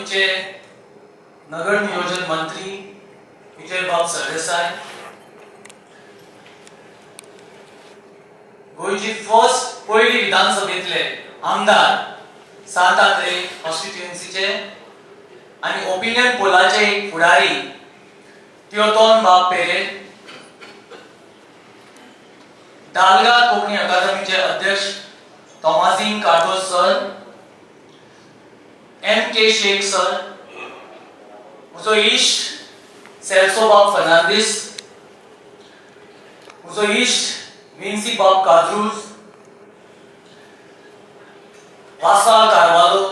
गोंयचे नगर नियोजन मंत्री विजयबाब सरदेसाय, गोंयची फर्स्ट पयली विधानसभेतले आमदार सांत आंद्रे कॉन्स्टिट्युएन्सीचे आनी ओपिनियन पोलाचे फुडारी तियोतोन बाब पेरेर, दालगा कोंकणी अकादमीचे अध्यक्ष Tomazinho Cardozo sir, M K Shaikh sir, म्हजो इश्ट सेल्सो बाब फर्नांडीस, म्हजो इश्ट विन्सी बाब काद्रूज, वासा कार्वालो,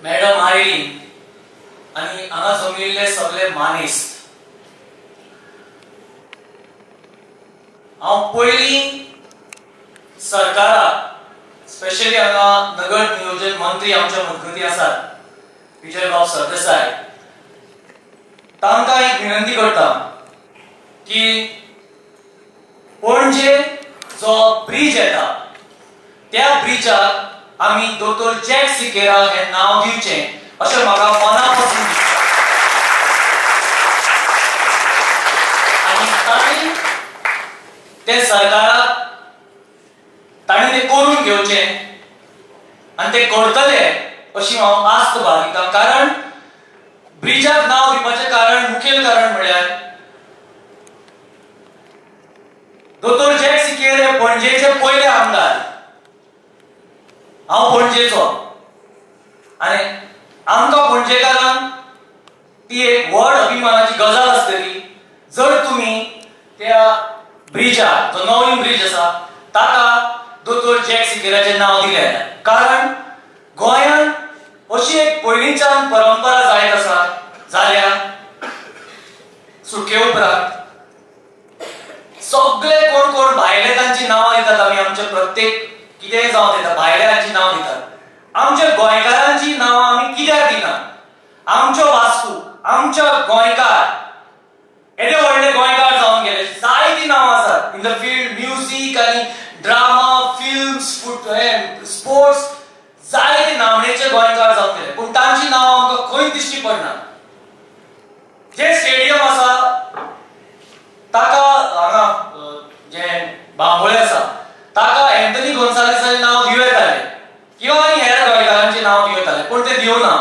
मॅडम आयली आनी हांगा जमिल्ले सगळे मानेस्त. हांव पयलीं सरकाराक, स्पेशली हांगा नगर नियोजन मंत्री आमच्या मजगती आसात विजयबाब सरदेसाय, तांकां एक विनंती करता की पणजे जो ब्रिज येता त्या ब्रिजाक आमी दोतोर जॅक सिकेरा हें नांव दिवचें अशें म्हाका मना पसून दिसता. आनी तांणी ते सरकाराक तांणी ते करून घेवचें आनी ते करतले अशी हांव आस्त बाळगिता. कारण ब्रिजाक नांव दिवपाचें कारण, मुखेल कारण म्हळ्यार दोतोर जॅक सिकेर हे पणजेचे पयले आमदार. हांव पणजेचो आनी आमकां पणजेकारांक ती एक व्हड अभिमानाची गजाल आसतली जर तुमी त्या ब्रिजाक, जो नवीन ब्रिज आसा ताका दोतोर जॅक सिकेराचें नांव दिलें. कारण गोंयांत अशी एक पयलींच्यान परंपरा जायत आसा जाल्या सुटके उपरांत सगळे कोण कोण भायले तांची नांवां दितात. आमी आमचे प्रत्येक कितेंय जावं दिता, भायल्यांची नांव दितात. आमच्या गोंयकारांची नांवां आमी कित्याक दिना? आमच्यो वास्तू, आमच्या गोंयकार येदे व्हडले गोंयकार जावन गेले, जायतीं नांवां आसात इन the field, music आनी ड्रामा, फिल्म्स, स्पोर्ट्स, जायते नामनेचे गोंयकार जावन गेले, पूण तांची नांवां आमकां खंय दिश्टी पडना. जे स्टेडियम आसा ताका हांगा जे बांबोळे आसा ताका एंथनी गोन्सालेसाचें नांव दिवं येतालें किंवा आनी हेर गोंयकारांचें नांव दिवं येतालें, पूण तें दिवना.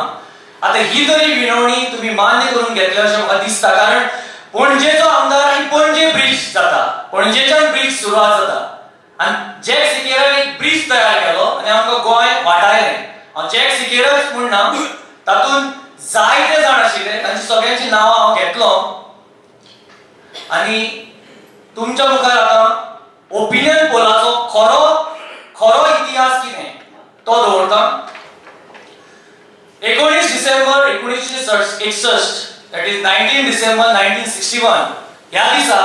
आतां ही तरी विनवणी तुमी मान्य करून घेतले अशें म्हाका दिसता. कारण पणजेचो आमदार आनी पणजे ब्रिज जाता, पणजेच्यान ब्रिज सुरवात जाता आनी जॅक सिकेरान एक ब्रिज तयार केलो आनी आमकां गोंय वाटायलें. हांव जॅक सिकेरच म्हूण ना, तातूंत जायते जाण आशिल्ले, तांची सगळ्यांची नांवां हांव घेतलो. आनी तुमच्या मुखार आतां ओपिनियन पोलाचो खरो खरो इतिहास कितें तो दवरता. 19 डिसेंबर 1961, that is 19 December 1961 ह्या दिसा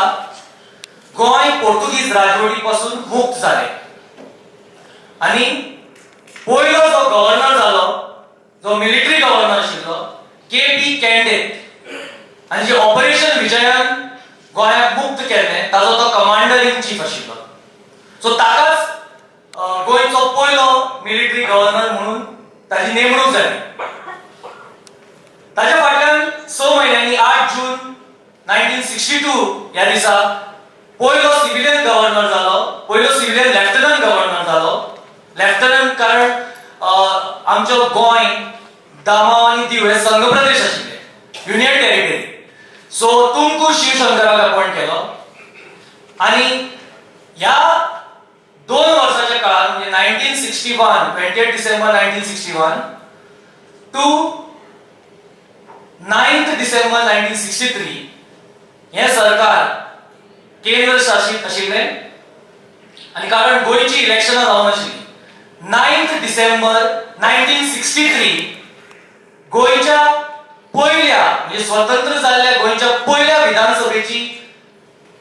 गोंय पोर्तुगीज राजवटी पासून मुक्त जालें आनी पयलो जो गव्हर्नर जालो, जो मिलिटरी गव्हर्नर आशिल्लो के पी कॅन्डेत, आनी जे ऑपरेशन विजयान गोंयाक मुक्त केल्लें ताजो तो कमांडर इन चीफ आशिल्लो. सो ताकाच गोंयचो पयलो मिलिटरी गव्हर्नर म्हणून ताजी नेमणूक जाली. ताज्या फाटल्यान 6 म्हयन्यांनी 8 जून 1962 ह्या दिसा पयलो सिव्हिलियन गव्हर्नर जालो, पयलो सिव्हिलियन लेफ्टनंट गव्हर्नर जालो. लेफ्टनंट कारण आमचो गोंय, दामांव आनी दीव हे संघ प्रदेश आशिल्ले, युनियन टेरिटरी. सो तुमकूर शिवशंकराक अपॉयंट केलो आनी ह्या 2 वर्साच्या काळात म्हणजे 1961, 28 डिसेंबर 1961 टू 9 डिसेंबर 1963 हें सरकार केंद्र शासीत आशिल्लें आनी कारण गोंयची इलेक्शनां जावन आशिल्लीं. 9 डिसेंबर 1963 गोंयच्या पयल्या म्हणजे स्वतंत्र जाल्ल्या गोंयच्या पयल्या विधानसभेची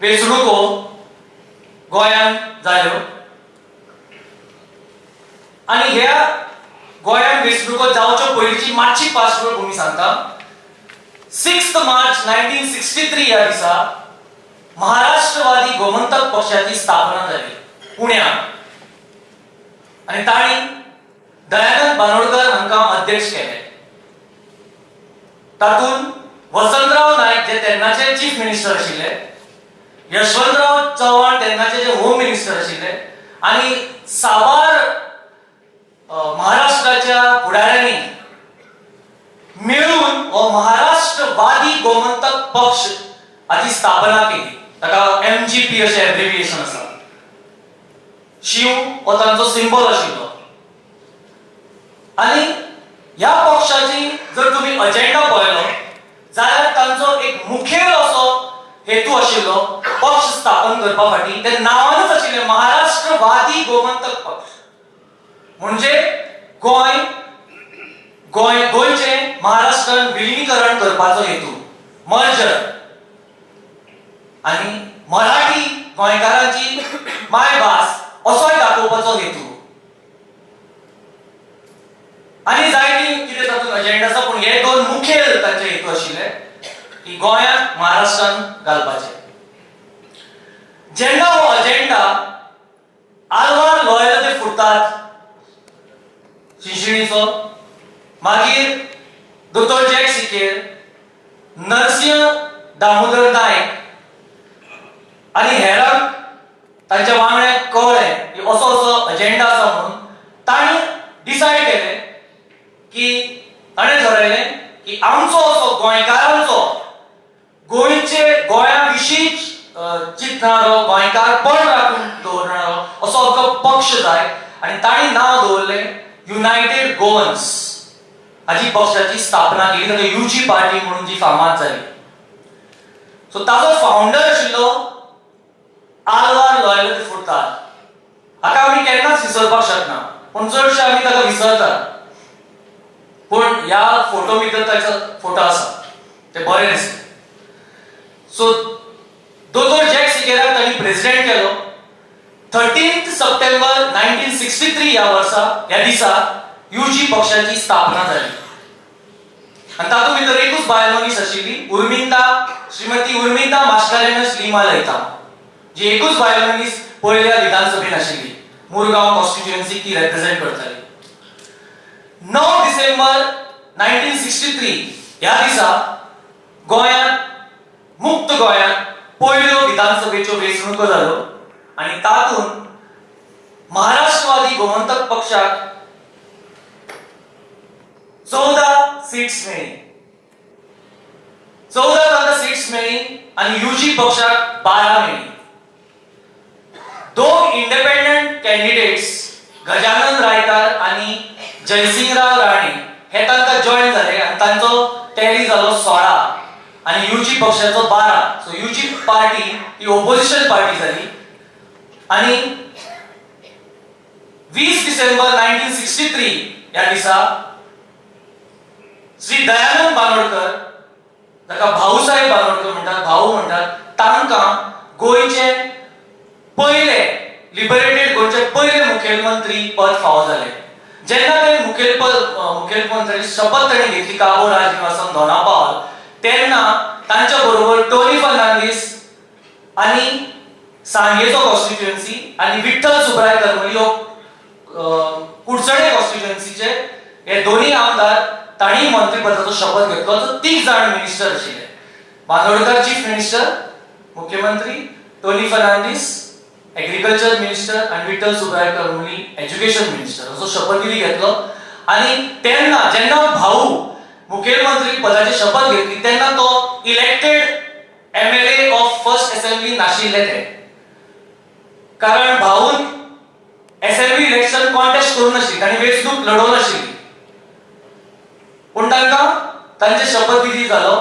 वेंचणुको गोंयांत जाल्यो आनी ह्या गोंयांत वेंचणुको जावच्यो पयलींची मातशी पार्श्वभूमी सांगता. 6 मार्च 1963 ह्या दिसा महाराष्ट्रवादी गोमंतक पक्षाची स्थापना जाली पुण्याक आनी तांणी दयानंद बांदोडकर हांकां अध्यक्ष केले. तातूंत वसंतराव नायक जे तेन्नाचे चीफ मिनिस्टर आशिल्ले, यशवंतराव चव्हाण तेन्नाचे जे होम मिनिस्टर आशिल्ले आनी साबार महाराष्ट्राच्या फुडाऱ्यांनी मेळून हो महाराष्ट्रवादी गोमंतक पक्ष हाची स्थापना केली. ताका MGP अशें एब्रिविएशन आसा. शिव हो तांचो सिंबॉल आशिल्लो. आनी ह्या पक्षाची जर तुमी अजेंडा पळयलो जाल्यार तांचो एक मुखेल असो हेतू आशिल्लो पक्ष स्थापन करपा फाटी. ते नांवानच आशिल्लें महाराष्ट्रवादी गोमंतक पक्ष, म्हणजे गोंय गोंय गोंयचें महाराष्ट्रान विलिनीकरण करपाचो हेतू, मर्जर, आनी मराठी गोंयकारांची मायभास असोय दाखोवपाचो हेतू. आनी जायती कितें तातूंत अजेंडा आसा, पूण हे दोन मुखेल तांचे हेतू आशिल्ले की गोंयांत महाराष्ट्रान घालपाचे. जेन्ना हो अजेंडा आलवार लॉयला ते फुटतात शिंशिणीचो, मागीर दोतोर जॅक सिकेर, नरसिंह दामोदर नायक आनी हेरांक तांच्या वांगड्यांक कळ्ळें की असो असो अजेंडा आसा म्हणून तांणी डिसायड केलें की ताणें ठरयलें की आमचो असो गोंयकारांचो गोंयचे गोंया विशीं चिंतणारो, गोंयकारपण राखून दवरणारो असो आमकां पक्ष जाय. आनी तांणी नांव दवरलें युनायटेड गोवन्स. हाजी पक्षाची स्थापना केली, ताका UG party म्हणून जी फामाद जाली. सो ताजो फावंडर आशिल्लो आलवार लॉयला दे फुर्ताद. हाका आमी केन्नाच विसरपाक शकना, पूण चडशे आमी ताका विसरतात. पूण ह्या फोटो भितर ताचो फोटो आसा, ते बरें दिसता. सो दोतोर जॅक सिकेराक तांणी प्रेसिडेंट केलो. 13 सप्टेंबर 1963 ह्या वर्सा ह्या दिसा UG पक्षाची स्थापना जाली. आनी तातूंत भितर एकूच बायल मनीस आशिल्ली, उर्मिंदा, श्रीमती उर्मिंदा मास्कारेनस लिमा लैता, जी एकूच बायल मनीस पयल्या विधानसभेन आशिल्ली. मुरगांव कॉन्स्टिट्युएन्सी ती रेप्रेझेंट करताली. 9 डिसेंबर 1963 ह्या दिसा गोंयांत, मुक्त गोंयांत पयल्यो विधानसभेच्यो वेंचणुको जाल्यो आनी तातूंत महाराष्ट्रवादी गोमंतक पक्षाक 14 सीट्स मेळ्ळी. 14 तांकां सीट्स मेळ्ळी आनी UG पक्षाक 12 मेळ्ळी. दोन इंडिपेंडंट कॅन्डिडेट्स गजानन रायकार आनी जयसिंगराव राणे हे तांकां जॉयन जाले आनी तांचो टॅली जालो 16 आनी UG पक्षाचो 12. सो UG party ही ओपोजिशन पार्टी जाली. आनी 20 डिसेंबर 1963 ह्या दिसा श्री दयानंद बांदोडकर, ताका भाऊसाहेब बांदोडकर म्हणटात, भाऊ म्हणटात, तांकां गोंयचे पयले लिबरेटेड गोंयचे पयले मुखेलमंत्री पद फावो जालें. जेन्ना ते मुखेलमंत्री शपथ तांणी घेतली काबो राजनिवासान दोना पावल, तेन्ना तांच्या बरोबर टोनी फर्नांडीस आनी सांगेचो कॉन्स्टिट्युएन्सी आनी विठ्ठल सुब्राय करमली हो कुडचडे कॉन्स्टिट्युएन्सीचे हे दोन्ही आमदार तांणी मंत्रीपदाचो शपथ घेतलो. तो 3 जाण मिनिस्टर आशिल्ले, बांदोडकर चीफ मिनिस्टर मुख्यमंत्री, टोनी फर्नांडीस एग्रीकल्चर मिनिस्टर आनी विठ्ठल सुब्राय करमली एज्युकेशन मिनिस्टर असो शपथविधी घेतलो. आनी तेन्ना जेन्ना भाऊ मुखेलमंत्री पदाची शपथ घेतली तेन्ना तो elected MLA of first assembly नाशिल्ले ते, कारण भाऊन असेंब्ली इलेक्शन कॉन्टेस्ट करूं नाशिल्ली, तांणी वेंचणूक लडोवं नाशिल्ली, पूण तांकां तांचे शपथविधी जालो.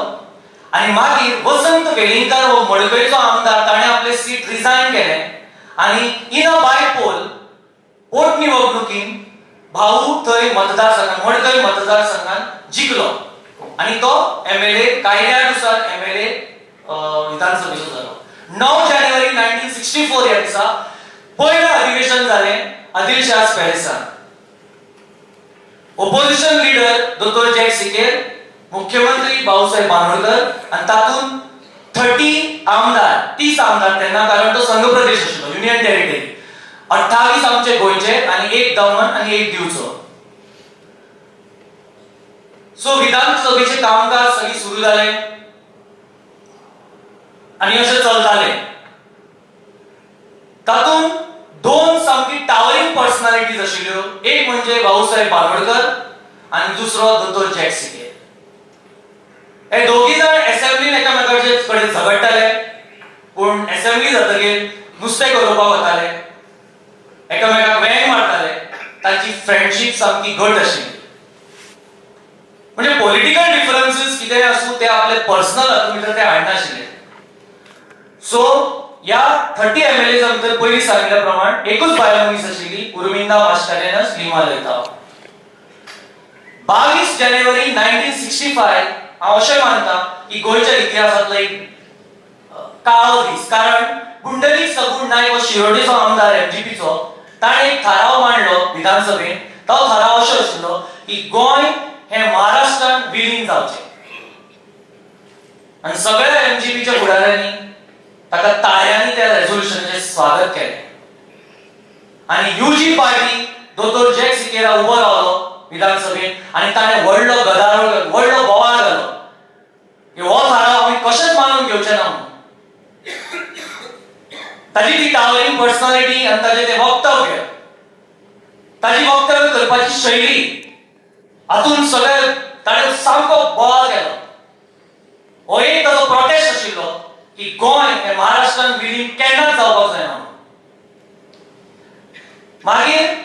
आनी मागीर वसंत वेलिंगकार हो मडकयचो आमदार, ताणें आपलें सीट रिजायन केलें आनी इन अ बायपोल पोटनिवडणुकीन भाऊ थंय मतदारसंघान, मडकय मतदारसंघान जिखलो आनी तो MLA कायद्यानुसार MLA विधानसभेचो जालो. 9 जानेवारी 1964 ह्या दिसा पयलें अधिवेशन जालें आदिलशाह पॅलेसान. ओपोजिशन लिडर दोतोर जॅक सिकेर, मुख्यमंत्री भाऊसाहेब बांदोडकर आनी तातूंत 30 आमदार, 30 आमदार तेन्ना, कारण तो संघ प्रदेश आशिल्लो, युनियन टेरिटरी. 28 आमचे गोंयचे आनी 1 दमण आनी 1 दीवचो. सो विधानसभेचे कामकाज सगळी सुरू जालें आनी अशें चलतालें. तातूंत दोन सामकी टावरिंग पर्सनालिटीज आशिल्ल्यो, एक म्हणजे भाऊसाहेब बांदोडकर आनी दुसरो दोतोर जॅक सिकेर. हे दोगी जाण एसेंब्लीन एकामेकाचे कडेन झगडटाले, पूण एसेंब्ली जातकीर नुस्तें गरोवपाक वताले, एकामेकाक वेंग मारताले. तांची फ्रेंडशीप सामकी घट आशिल्ली. म्हणजे पॉलिटिकल डिफरन्सीस कितेंय आसूं ते आपले पर्सनल हातूंत भितर ते हाडनाशिल्ले. सो ह्या 30 MLAs भितर पयलीं सांगिल्ल्या प्रमाण एकूच बायल मनीस आशिल्ली, उर्मिंदा मास्कारेन्हस लिमा लैतांव. 22 जानेवारी 1965 हांव अशें मानता की गोंयच्या इतिहासांतलो एक काळो दीस, कारण पुंडलीक सगुण नायक हो शिरोडेचो आमदार MGPचो, ताणें एक थाराव मांडलो विधानसभेंत. तो थाराव असो आशिल्लो की गोंय हें महाराष्ट्रान विलीन जावचें आनी सगळ्या MGPच्या फुडाऱ्यांनी ताका ताळ्यांनी त्या रेजोल्युशनाचें स्वागत केलें. आनी UG party दोतोर जॅक सिकेरा उबो रावलो विधानसभेंत आनी ताणें व्हडलो गदारोळ, व्हडलो बोवाळ घालो की हो थाराव आमी कशेंच मानून घेवचे ना म्हणून. ताजी ती टावरिंग पर्सनालिटी आनी ताजें तें वक्तव्य, ताजी वक्तव्य करपाची शैली, हातूंत सगळें ताणें सामको बोवाळ केलो. हो एक ताजो प्रोटेस्ट आशिल्लो की गोंय हें महाराष्ट्रान विलीन केन्नाच जावपाक जायना. मागीर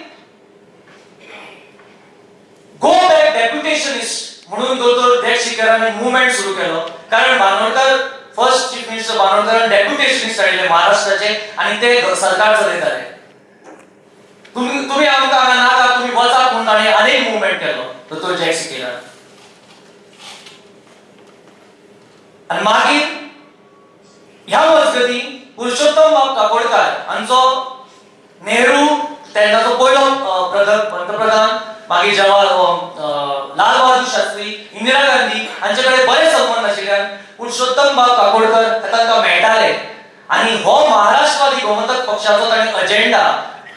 गो बॅक डेप्युटेशनिस्ट म्हणून दोतोर जॅक सिकेरान मुवमेंट सुरू केलो, कारण बांदोडकर फर्स्ट चीफ मिनिस्टर बांदोडकरान डेप्युटेशनिस्ट हाडिल्ले महाराष्ट्राचे आनी ते सरकार चलयताले. तुमी आमकां हांगा नाका, तुमी वचात म्हणून ताणें आनीक मुवमेंट केलो दोतोर जॅक सिकेरान. आनी मागीर ह्या मजगती पुरुषोत्तम बाब काकोडकार हांचो नेहरू तेन्नाचो पयलो पंतप्रधान, मागीर जवाहर लाल बहादूर शास्त्री, इंदिरा गांधी हांचे कडेन बरे संबंद आशिल्ल्यान पुरुषोत्तम बाब काकोडकर तांकां मेळटाले आनी हो महाराष्ट्रवादी गोमंतक पक्षाचो तांणी अजेंडा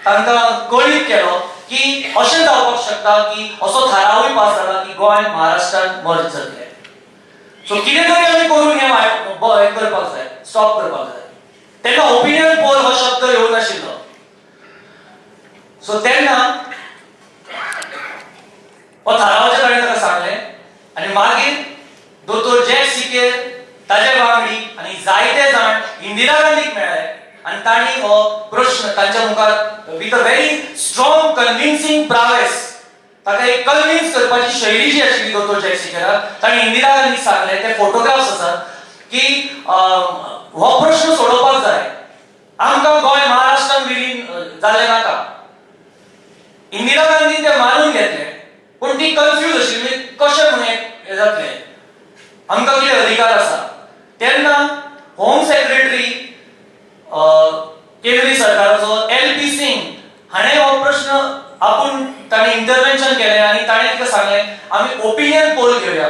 तांकां कळीत केलो की अशें जावपाक शकता की असो थारावूय पास जाला की गोंय महाराष्ट्रान मर्ज जातलें. सो कितें तरी आमी करून हें करपाक जाय, स्टॉप करपाक जाय. तेन्ना ओपिनियन पोल हो शब्द येवंक नाशिल्लो. सो तेन्ना हो थारावाचें ताणें ताका सांगलें आनी मागीर दोतोर जॅक सिकेर, ताजे वांगडी आनी जायते जाण इंदिरा गांधीक मेळ्ळे आनी तांणी हो प्रश्न तांच्या मुखार with a very strong convincing prowess, ताका एक कन्विन्स करपाची शैली जी आशिल्ली दोतोर जॅक सिकेराक, ताणें इंदिरा गांधीक सांगलें, ते फोटोग्राफ्स आसात की हो प्रश्न सोडोवपाक जाय, आमकां गोंय महाराष्ट्रान विलीन जालें नाका. इंदिरा गांधीन ते मानून घेतलें, पूण ती कन्फ्यूज आशिल्ली कशें म्हणून हें जातलें, आमकां कितें अधिकार आसा. तेन्ना होम सेक्रेटरी केंद्रीय सरकाराचो LP Singh हाणें हो प्रश्न आपूण ताणें इंटरवेन्शन केलें आनी ताणें कितें सांगलें, आमी ओपिनियन पोल घेवया.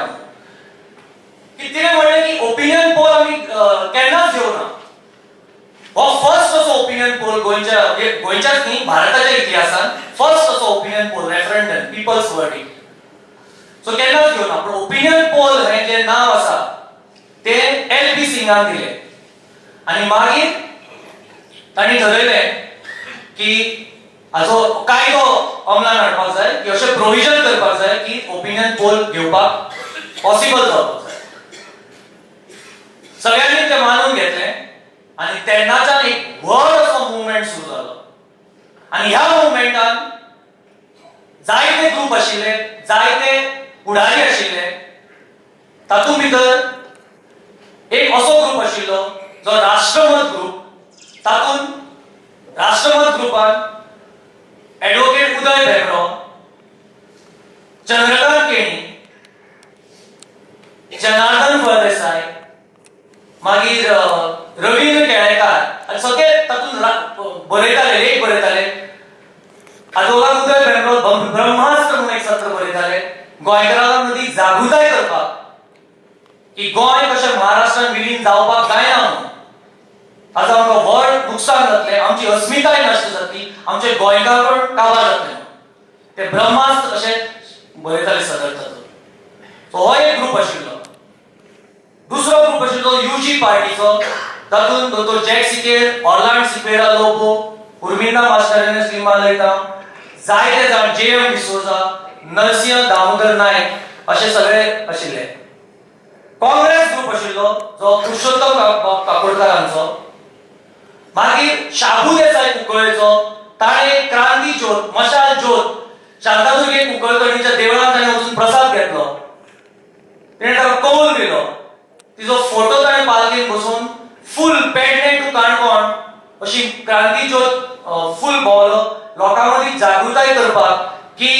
की तिणें म्हणलें की ओपिनियन पोल आमी केन्नाच घेवना. हो फर्स्ट असो ओपिनियन पोल गोंयच्या, गोंयच्याच न्ही भारताच्या इतिहासान फर्स्ट असो opinion poll, referendum, people's verdict. So केन्नाच घेवना, पूण ओपिनियन पोल हें जें नांव आसा तें LP सिंगान दिलें आनी मागीर तांणी ठरयलें की हाचो कायदो अंमलान हाडपाक जाय, की अशें प्रोविजन करपाक जाय की ओपिनियन पोल घेवपाक पॉसिबल जावपाक जाय. सगळ्यांनी तें मानून घेतलें आनी तेन्नाच्यान एक व्हड असो मुवमेंट सुरू जालो. आनी ह्या मुवमेंटान जायते ग्रूप आशिल्ले, जायते फुडारी आशिल्ले. तातूंत भितर एक असो ग्रूप आशिल्लो जो राष्ट्रमत ग्रूप. तातूंत राष्ट्रमत ग्रुपान एडवोकेट उदय भेंब्रो, चंद्रकांत केणी, जनार्दन फळदेसाय, मागीर रवींद्र केळेकार आनी सगळे तातूंत बरयताले, लेख बरयताले. आदवोगाद उदय भेंब्रो ब्रह्मास्त्र म्हणून एक सत्र बरयताले, गोंयकारां मदीं जागृताय करपाक की गोंय कशें महाराष्ट्रान विलीन जावपाक जायना म्हणून, ताचो आमकां व्हड नुकसान जातलें, आमची अस्मिताय नश्ट जातली, आमचे गोंयकारपण काबार जातलें. ते ब्रह्मास्त्र अशें बरयताले सदर तातूंत. सो हो एक ग्रुप आशिल्लो. दुसरो ग्रुप आशिल्लो युजी पार्टीचो, तातूंत दोतोर जॅक सिकेर, ऑर्लांड सिक्वेरा लोबो, उर्मिंदा मास्टरेनस लिमा लयता, जायते जाण, जे एम डिसोजा, नरसिंह दामोदर नायक अशे सगळे आशिल्ले. काँग्रेस ग्रुप आशिल्लो जो पुरुषोत्तम काकोडकारांचो. मागीर शाबू देसाय कुंकळेचो, ताणें क्रांती ज्योत, मशाल ज्योत शांतादुर्गे कुंकळकरणीच्या देवळांत ताणें वचून प्रसाद घेतलो, तिणें ताका कौल दिलो, तिचो फोटो ताणें पालखेन बसून फूल पेडणे टू काणकोण अशी क्रांती ज्योत फूल भोंवलो लोकां मदीं जागृताय करपाक की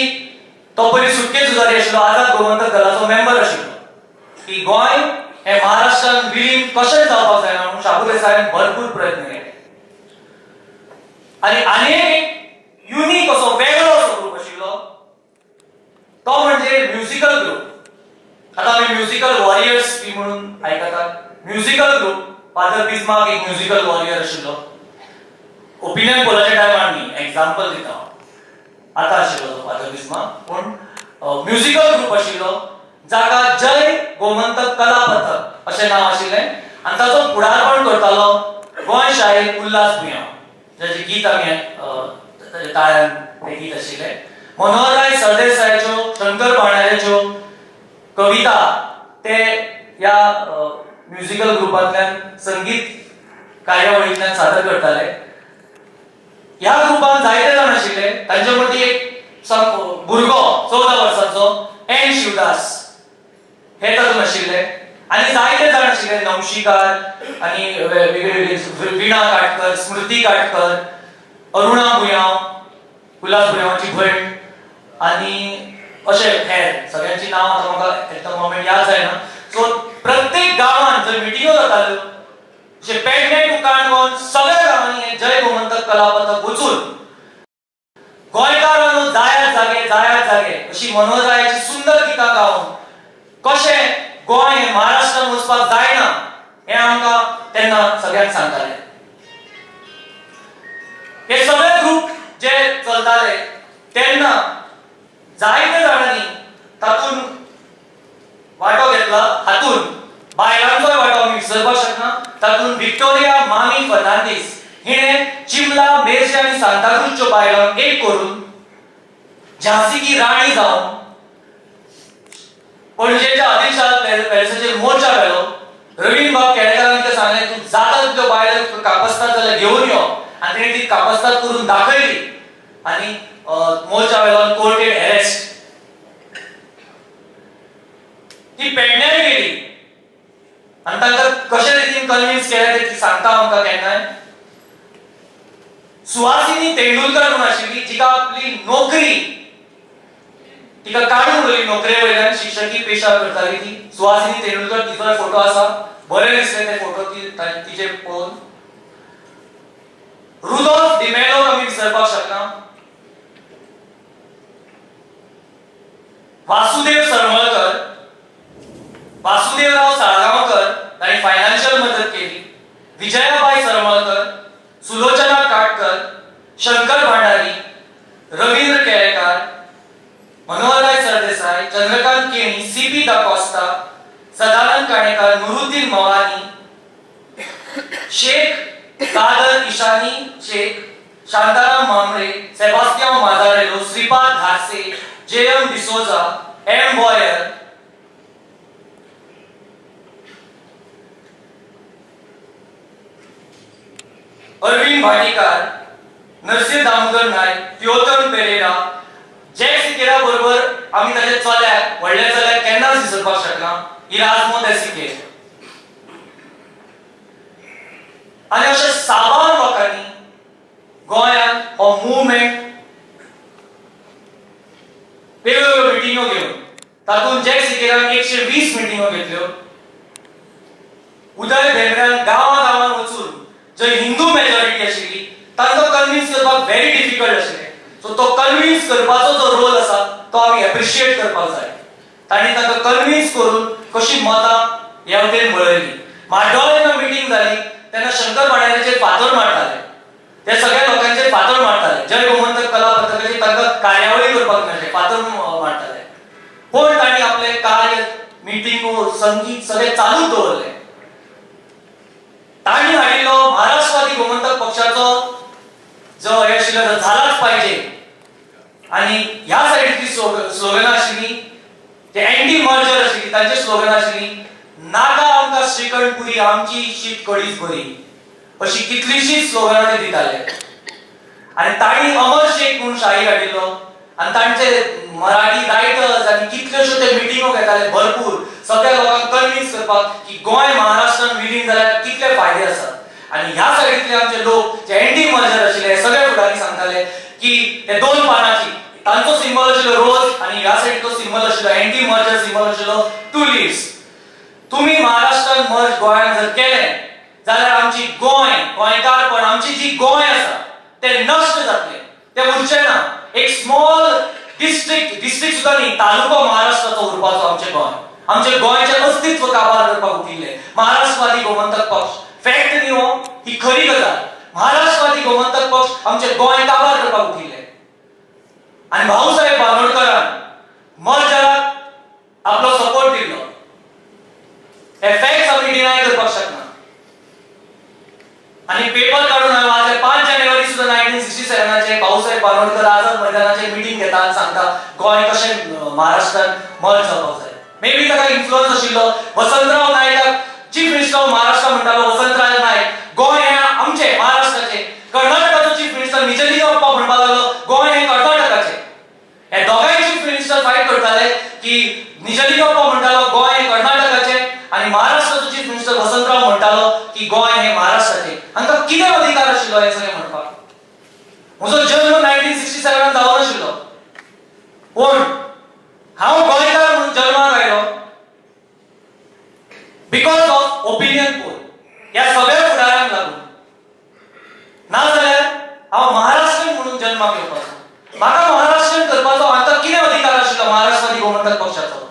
तो पयलीं सुटके झुजारी आशिल्लो, आझाद गोमंतक दलाचो मेंबर आशिल्लो, की गोंय हें महाराष्ट्रान विलीन कशें जावपाक जायना म्हणून शाबू देसायान भरपूर प्रयत्न केले. आनी आनी एक युनीक असो वेगळो असो ग्रुप आशिल्लो तो म्हणजे म्युजिकल ग्रुप. आतां आमी म्युजिकल वॉरियर्स बी म्हणून आयकतात. म्युजिकल ग्रुप, फादर बिस्मार्क एक म्युजिकल वॉरियर आशिल्लो. ओपिनियन पोलाच्या टायमार न्ही, एग्जाम्पल दिता हांव, आतां आशिल्लो तो फादर बिस्मार्क. पूण म्युजिकल ग्रुप आशिल्लो जाका जय गोमंतक कला पथक अशें नांव आशिल्लें आनी ताचो फुडारपण करतालो गोंय शाहीर उल्हास बुयांव, जाचें गीत आमी ताळ्यान तें गीत आशिल्लें. मनोहरराय सरदेसायाच्यो, शंकर भांडाऱ्याच्यो कविता ते ह्या म्युजिकल ग्रुपांतल्यान संगीत कार्यावळींतल्यान सादर करताले. ह्या ग्रुपान जायते जाण आशिल्ले, तांचे मदीं एक भुरगो 14 वर्सांचो एन शिवदास हे तातूंत आशिल्ले आनी जायते जाण आशिल्ले, नवशीकार आनी वेगळे वेगळे, विणा काटकर, स्मृती काटकर, अरुणा बुयांव, उल्हास बुयांवाची भयण आनी अशे हेर सगळ्यांची नांव आतां म्हाका एट the moment याद जायना. सो प्रत्येक गांवांत जंय मिटिंगो जाताल्यो, जशें पेडणे टू काणकोण सगळ्या गांवांनी हें जय गोमंतक कला पथक वचून गोंयकारांनो जायात जागे, जायात जागे अशी मनोहररायाची सुंदर गितां गावन कशें गोंय हें महाराष्ट्रान वचपाक जायना हें आमकां तेन्ना सगळ्यांक सांगताले. हे सगळे ग्रुप जे चलताले तेन्ना जायते जाणांनी तातूंत वांटो घेतला. हातूंत बायलांचोय वांटो आमी विसरपाक शकना. तातूंत विक्टोरिया मामी फर्नांडीस हिणें चिमला, मेरशे आनी सांताक्रूजच्यो बायलांक एक करून झांसी की राणी जावन पणजेच्या आदिलशाह पॅलेसाचेर मोर्चा व्हेलो. रवीनबाब केळेकारान तिका सांगलें, तूं जाता तितल्यो बायलां कापस्ताद जाल्यार घेवन यो, आनी तिणें ती कापस्ताद करून दाखयली आनी मोर्चा व्हेलो, कोर्टेड अरेस्ट. ती पेडण्याय गेली आनी तांकां कशे रितीन कन्विन्स केलें तें ती सांगता आमकां केन्नाय. सुहासिनी तेंडुलकर म्हणून आशिल्ली, जिका आपली नोकरी तिका काडून उडयली नोकरे वयल्यान, शिक्षकी पेशा करताली ती सुहासिनी तेंडुलकर. तिचोय फोटो आसा, बरें दिसलें ते फोटो तिचे पळोवन. रुदोल्फ डिमेलोक आमी विसरपाक शकना. वासुदेव सरमळकर, वासुदेवराव साळगांवकर तांणी फायनान्शियल मदत केली. विजयाबाई सरमळकर, सुलोचना काटकर, शंकर भांडारी, रवींद्र केळेकार, मनोहरराय सरदेसाय, चंद्रकांत केणी, सीपी दाकोस्ता, Sadanand Kanekar, Nuruddin Mavani, Shaikh Kadar Ishani Shaikh, Shantaram Mamre, Sebastiao Mazarello, Shripad Dharse, J M D'Souza, M Boyer, Arvind Bhatikar, Narsinh Damodar Naik, Teotan Pereira. Jack Sequeira बरोबर आमी ताच्या चल्याक, व्हडल्या चल्याक केन्नाच विसरपाक शकना, इराजमो दे सिकेर. आनी अशे साबार लोकांनी गोंयांत हो मुवमेंट वेगवेगळ्यो मिटिंगो घेवन, तातूंत जॅक सिकेरान 120 मिटिंगो घेतल्यो. उदय भेंब्र्यान गांवां गांवांत वचून जंय हिंदू मेजॉरिटी आशिल्ली तांकां कन्विन्स करपाक व्हेरी डिफिकल्ट आशिल्लें. सो तो कन्विन्स करपाचो जो रोल आसा तो आमी एप्रिशिएट करपाक जाय. तांणी तांकां कन्विन्स करून कशी मतां ह्या वटेन वळयली. म्हाड्डोळा जेन्ना मिटींग जाली तेन्ना शंकर भांडाऱ्याचेर फातर मारताले, ते सगळ्या लोकांचेर फातर मारताले. जय गोमंतक कला पथकाची तांकां कार्यावळी करपाक मेळ्ळें, फातर मारताले. पूण तांणी आपलें कार्य मिटिंगो संगीत सगळें चालूच दवरलें. तांणी हाडिल्लो महाराष्ट्रवादी गोमंतक पक्षाचो जो हे आशिल्लो झालाच पाहिजे आनी ह्या सायडीतली स्लोगनां आशिल्ली ते एंटी मर्जर आशिल्ली, तांचे स्लोगन आशिल्ली नाका आमकां श्रीखंड पुरी आमची शीत कडीच बरी, अशी कितलीशीच स्लोगनां ते दिताले. आनी तांणी अमर शेख म्हणून शाहीर हाडिल्लो आनी तांचे मराठी रायटर्स आनी कितल्योश्यो ते मिटिंगो घेताले भरपूर सगळ्या लोकांक कन्विन्स करपाक की गोंय महाराष्ट्रान विलीन जाल्यार कितले फायदे आसात. आनी ह्या सायडींतले आमचे लोक जे एंटी मर्जर आशिल्ले सगळे फुडारी सांगताले की ते दोन पानाची तांचो सिंबल आशिल्लो रोज आनी ह्या सायडीचो सिंबल आशिल्लो एंटी मर्जर सिंबल आशिल्लो टू लिव्स. तुमी महाराष्ट्रान मर्ज गोंयान जर केलें जाल्यार आमची गोंय गोंयकारपण आमची जी गोंय आसा ते नश्ट जातले, ते उरचें ना. एक स्मॉल डिस्ट्रिक्ट, डिस्ट्रिक्ट सुद्दां न्ही, तालुको महाराष्ट्राचो उरपाचो आमचें गोंय. आमचें गोंयचें अस्तित्व काबार करपाक उठिल्लें महाराष्ट्रवादी गोमंतक पक्ष. फॅक्ट न्ही हो, ही खरी गजाल. महाराष्ट्रवादी गोमंतक पक्ष आमचें गोंय काबार करपाक उठिल्लें आनी भाऊसाहेब बांदोडकरान मर्जराक आपलो सपोर्ट दिल्लो. हे फॅक्ट्स आमी डिनाय करपाक शकना. आनी पेपर काडून हांवें वाचलें 5 जानेवारी सुद्दां 1967 भाऊसाहेब बांदोडकर आझाद मैदानाचेर मिटींग घेता आनी सांगता गोंय कशें महाराष्ट्रान मर्ज जावपाक जाय. मे बी ताका इन्फ्लुअन्स आशिल्लो. वसंतराव नायकाक चीफ मिनिस्टर ऑफ महाराष्ट्र म्हणटालो वसंतराव नायक, गोंय हें आमचें महाराष्ट्राचें. कर्नाटकाचो चीफ मिनिस्टर निजलिंगप्पा म्हणपाक लागलो गोंय हें कर्नाटकाचें. हे दोगांय चीफ मिनिस्टर फायट करताले की निजलिंगप्पा म्हणटालो गोंय हें कर्नाटकाचें आनी महाराष्ट्राचो चीफ मिनिस्टर वसंतराव म्हणटालो की गोंय हें महाराष्ट्राचें. हांकां कितें अधिकार आशिल्लो हें सगळें म्हणपाक? म्हजो जल्म 1967 जावं नाशिल्लो, पूण हांव गोंयकार म्हणून जल्माक आयलो because of opinion poll ह्या सगळ्या फुडाऱ्यांक लागून. नाजाल्यार हांव महाराष्ट्रीयन म्हणून जल्माक येवपाचो. म्हाका महाराष्ट्रीयन करपाचो हांकां कितें अधिकार आशिल्लो महाराष्ट्रवादी गोमंतक पक्षाचो?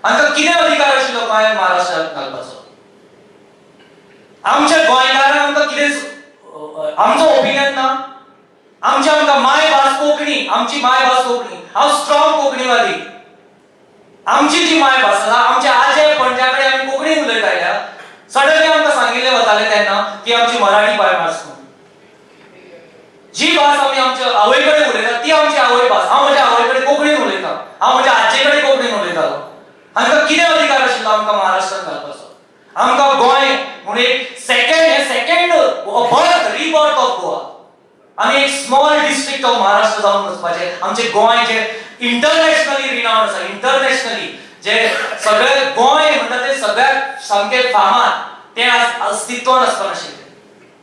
हांकां कितें अधिकार आशिल्लो गोंयांत महाराष्ट्रांत घालपाचो? आमच्या गोंयकारांक आमकां कितें आमचो ओपिनियन ना? आमची आमकां मायभास कोंकणी, आमची मायभास कोंकणी. हांव स्ट्रॉंग कोंकणीवादी. आमची जी मायभास आसा, आमच्या आजे पणज्या कडेन आमी कोंकणीन उलयता आयल्या. सडनली आमकां सांगिल्लें वतालें तेन्ना की आमची मराठी मायभास म्हणून. जी भास आमी आमच्या आवय कडेन उलयता ती आमची आवय भास. हांव म्हज्या आवय कडेन कोंकणीन उलयता, हांव म्हज्या आजे कडेन कोंकणीन उलयतालो. हांकां कितें अधिकार आशिल्लो आमकां महाराष्ट्रांत घालपाचो? आमकां गोंय म्हणून एक सेकंड, हे second birth rebirth of Goa. आमी एक स्मॉल डिस्ट्रिक्ट ऑफ महाराष्ट्र जावन वचपाचें. आमचें गोंय जें इंटरनॅशनली रिनावंड आसा, इंटरनॅशनली जे सगळे गोंय म्हणटा ते सगळ्याक सामकें फामाद, तें आज अस्तित्वान आसपा नाशिल्लें.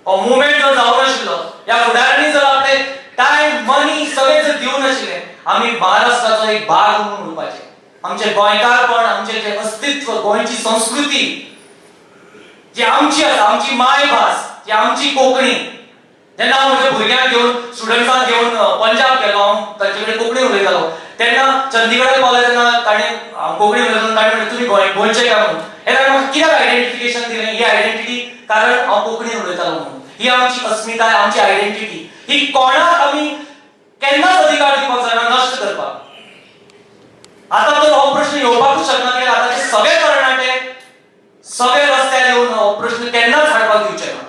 हो मुवमेंट जर जावं नाशिल्लो, ह्या फुडाऱ्यांनी जर आपले टायम मनी सगळें जर दिवं नाशिल्लें, आमी महाराष्ट्राचो एक भाग म्हणून उरपाचें. आमचें गोंयकारपण, आमचें जें अस्तित्व, गोंयची संस्कृती जी आमची आसा, आमची मायभास जी आमची कोंकणी. जेन्ना हांव म्हज्या भुरग्यांक घेवन, स्टुडंट्सांक घेवन पंजाब गेलो, हांव तांचे कडेन कोंकणी उलयतालो. तेन्ना चंदीगडाक पावले तेन्ना ताणें कोंकणी उलयतना ताणें म्हणलें तुमी गोंयचे काय म्हणून. हे ताणें म्हाका कित्याक आयडेंटिफिकेशन दिलें? ही आयडेंटिटी कारण हांव कोंकणी उलयतालो म्हणून. ही आमची अस्मिताय, आमची आयडेंटिटी, ही कोणाक आमी केन्नाच अधिकार दिवपाक जायना नश्ट करपाक. आतां तर हो प्रश्न येवपाकूच शकना, कित्याक आतांचे सगळे तरणाटे सगळे रस्त्यार येवन हो प्रश्न केन्नाच हाडपाक दिवचे ना.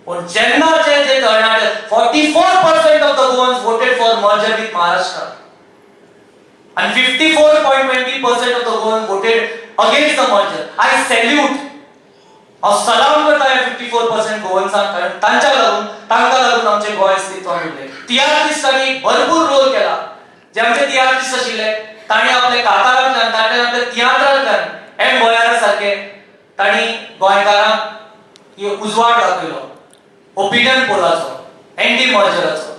पूण जेन्नाचे जे तरणाटे 44% of the Goans voted for merger with Maharashtra आनी 54.20% of the Goans voted against the merger. I salute, हांव सलाम करता ह्या 54% गोवन्सांक, कारण तांच्या लागून, तांकां लागून आमचें गोंय अस्तित्वान उरलें. तियात्रिस्टांनी भरपूर रोल केला. जे आमचे तियात्रिस्ट आशिल्ले तांणी आपले कातारांतल्यान, तांणी आपल्या तियात्रांतल्यान एम बोयारा सारके तांणी गोंयकारांक उजवाड दाखयलो ओपिनियन पोलाचो, एंटी मर्जराचो.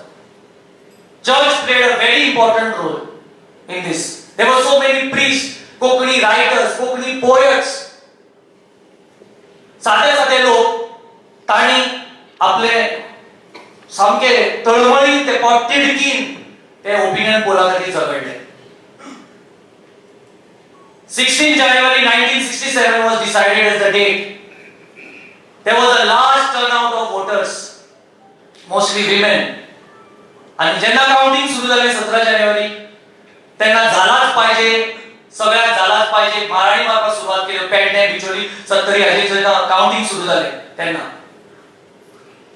Church played a very important role in this. There were so many priests, Konkani writers, Konkani poets. सादे सादे लोक तांणी आपले सामके तळमळीन ते पोटतिडकीन ते ओपिनियन पोला खातीर झगडले. 16 January 1967 was decided as the date. There was a large turnout of voters, mostly women. आणि जेन्ना काउंटिंग सुरू जालें 17 जानेवारी, तेन्ना झालाच पाहिजे, सगळ्याक झालाच पाहिजे. पायजे माराणी मारपाक सुरवात केली. पेडणे, बिचोली, सत्तरी हाजेर कावंटींग सुरू जालें तेन्ना.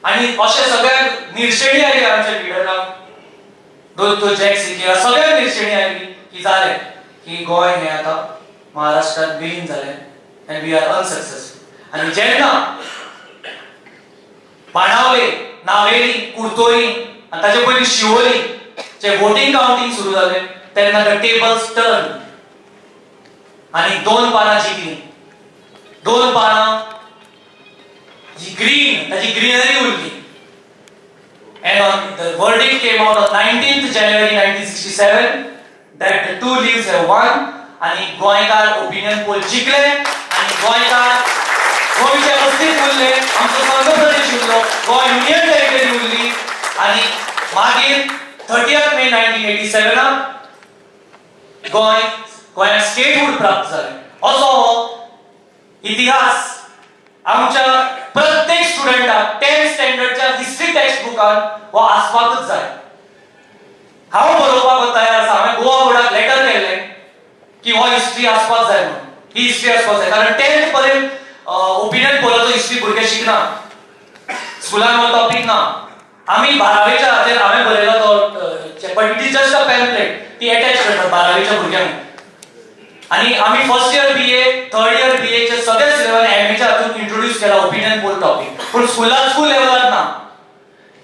आनी अशें सगळ्यांक निर्शेणी आयली आमच्या लिडरांक, दोन जॅक सिकेरा सगळ्यांक निर्शेणी आयली की जालें की गोंय हें आतां महाराष्ट्रांत विलीन जालें आनी we are unsuccessful. आनी जेन्ना बाणावले, नावेली, कुर्तोरी आनी ताचे पयलीं शिवोली जे वोटींग कावंटींग सुरू जालें तेन्ना the tables turn आनी 2 पानां जिखलीं. 2 पानां जी ग्रीन, ताची ग्रीनरी उरली. And on the verdict came out on 19th January 1967 that the two leaves have won. आनी गोंयकार ओपिनियन पोल जिखले आनी गोंयकार गोंयचे अस्तित्व उरले, आमचो संघ प्रदेश उरलो, गोंय युनियन टेरिटरी उरली. आनी मागीर 30th May 1987 Goa गोंयांक स्टेटहूड प्राप्त जालें. असो हो इतिहास आमच्या प्रत्येक स्टुडंटाक 10th स्टँडर्डच्या हिस्ट्री टेक्स्ट बुकान हो आसपाकच जाय. हांव बरोवपाक तयार आसा. हांवें गोवा बोर्डाक लेटर केल्लें की हो हिस्ट्री आसपाक जाय म्हणून, ही हिस्ट्री आसपाक जाय. कारण 10th पर्यंत ओपिनियन पोलाचो हिस्ट्री भुरगे शिकना, स्कुलान हो टॉपीक ना. आमी 12वेच्या हाचेर हांवें बरयला तो, but it is just a pamphlet, ती एटॅच करतात 12वेच्या भुरग्यांक. आनी आमी 1st year BA, 3rd year BAचे सगळे सिलेबस एमएच्या हातून इंट्रोड्यूस केला ओपिनियन पोल टॉपीक, पूण स्कुलान स्कूल लेवलार ना.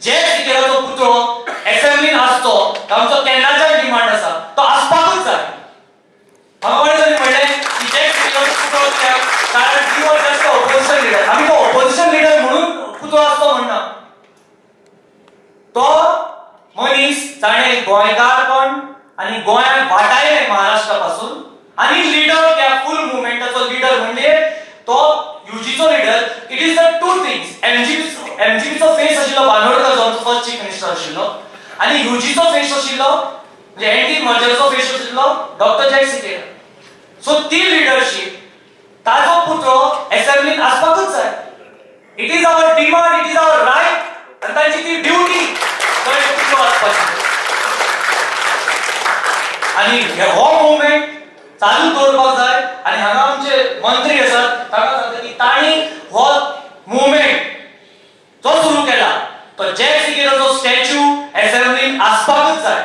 जॅक सिकेराचो पुतळो एसेंब्लीन आसचो आमचो केन्नाच्यान डिमांड आसा, तो आसपाकूच जाय. म्हाका कोणें तरी म्हणलें की जॅक सिकेराचो पुतळो कित्याक, कारण he was just a opposition leader. आमी तो ऑपोजिशन लिडर म्हणून पुतळो आसचो म्हणना. तो मनीस ताणें गोंयकारपण आनी गोंयांक वाटायलें महाराष्ट्रा पासून आनी लिडर, त्या फूल मुवमेंटाचो लिडर म्हणजे तो युजीचो leader. It is the two things. एमजीपीचो face आशिल्लो बांदोडकर, जो आमचो फर्स्ट चीफ मिनिस्टर आशिल्लो, आनी युजीचो फेस आशिल्लो म्हणजे एंटी मर्जरचो फेस आशिल्लो डॉक्टर जॅक सिकेरा. सो ती लिडरशीप, ताजो पुतळो एसेंब्लीन आसपाकूच जाय. It is our demand, it is our right आनी तांची ती ड्युटी पुतळो आसपाची. आनी हो मुवमेंट चालू दवरपाक जाय. आनी हांगा आमचे मंत्री आसात, तांकां सांगता की तांणी हो मुवमेंट जो सुरू केला तो जॅक सिकेराचो स्टॅच्यू एसेंब्लीन आसपाकूच जाय.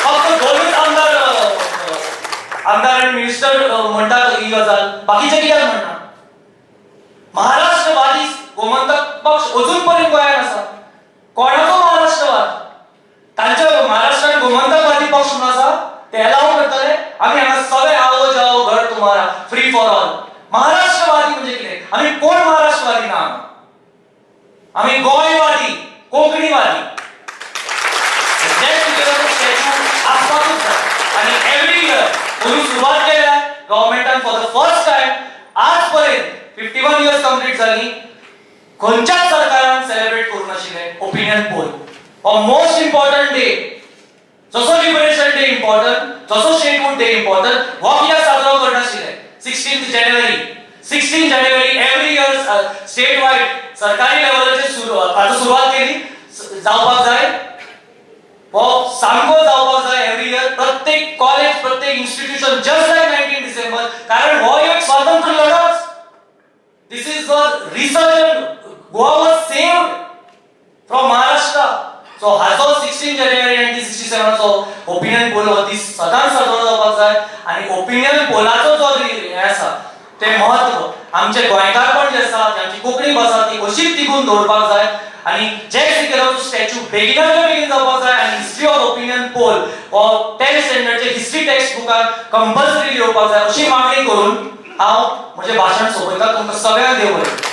फक्त 2 आमदार आमदार आनी मिनिस्टर म्हणटात ही गजाल, बाकीचे कित्याक म्हणना? महाराष्ट्रवादी गोमंतक पक्ष अजून पर्यंत गोंयांत आसा. कोणाचो महाराष्ट्रवाद? तांच्या महाराष्ट्रान गोमंतकवादी पक्ष म्हणून आसा, ते एलाव करतले. आमी हांगा सगळे आओ जाओ घर तुम्हारा, फ्री फॉर ऑल. महाराष्ट्रवादी म्हणजे कितें? आमी कोण महाराष्ट्रवादी ना, आमी गोंयवादी, कोंकणीवादी. जॅक सिकेराचो स्टॅच्यू आसपाकूच जाय. आनी एवरी इयर अंदू सुरवात केल्या गव्हर्मेंटान फॉर the first time आज पर्यंत 51 इयर्स कंप्लीट जाली खंयच्याच सरकारान सेलिब्रेट करूं नाशिल्लें ओपिनियन पोल. हो मोस्ट इम्पॉर्टंट डे. जसो लिबरेशन डे इम्पॉर्टंट, जसो स्टेटहूड डे इम्पॉर्टंट, हो कित्याक साजरो करनाशिल्ले? 16 जानेवारी, 16 जानेवारी एवरी इयर स्टेट वायड सरकारी लेवलाचेर आतां सुरवात केली जावपाक जाय. हो सामको जावपाक जाय एवरी इयर, प्रत्येक कॉलेज, प्रत्येक इन्स्टिट्यूशन, जस्ट लायक 19 डिसेंबर. कारण हो एक स्वातंत्र्य लढोच. This is the resurgent. Goa was saved from Maharashtra. So हाजो 16 जानेवारी 1967 चो ओपिनियन पोल हो दीस सदांच साजरो जावपाक जाय. आनी ओपिनियन पोलाचो जो हें आसा तें म्हत्व आमचें गोंयकारपण जें आसा, आमची कोंकणी भास आसा ती अशीच तिगून दवरपाक जाय. आनी जॅक सिकेराचो स्टॅच्यू बेगिनाच्या बेगीन जावपाक जाय. आनी हिस्ट्री ऑफ ओपिनियन पोल हो 10th स्टँडर्डचे हिस्ट्री टेक्स्ट बुकान कंपल्सरी येवपाक जाय अशी मागणी करून हांव म्हजें भाशण सोंपयता. तुमकां सगळ्यांक देव बरें.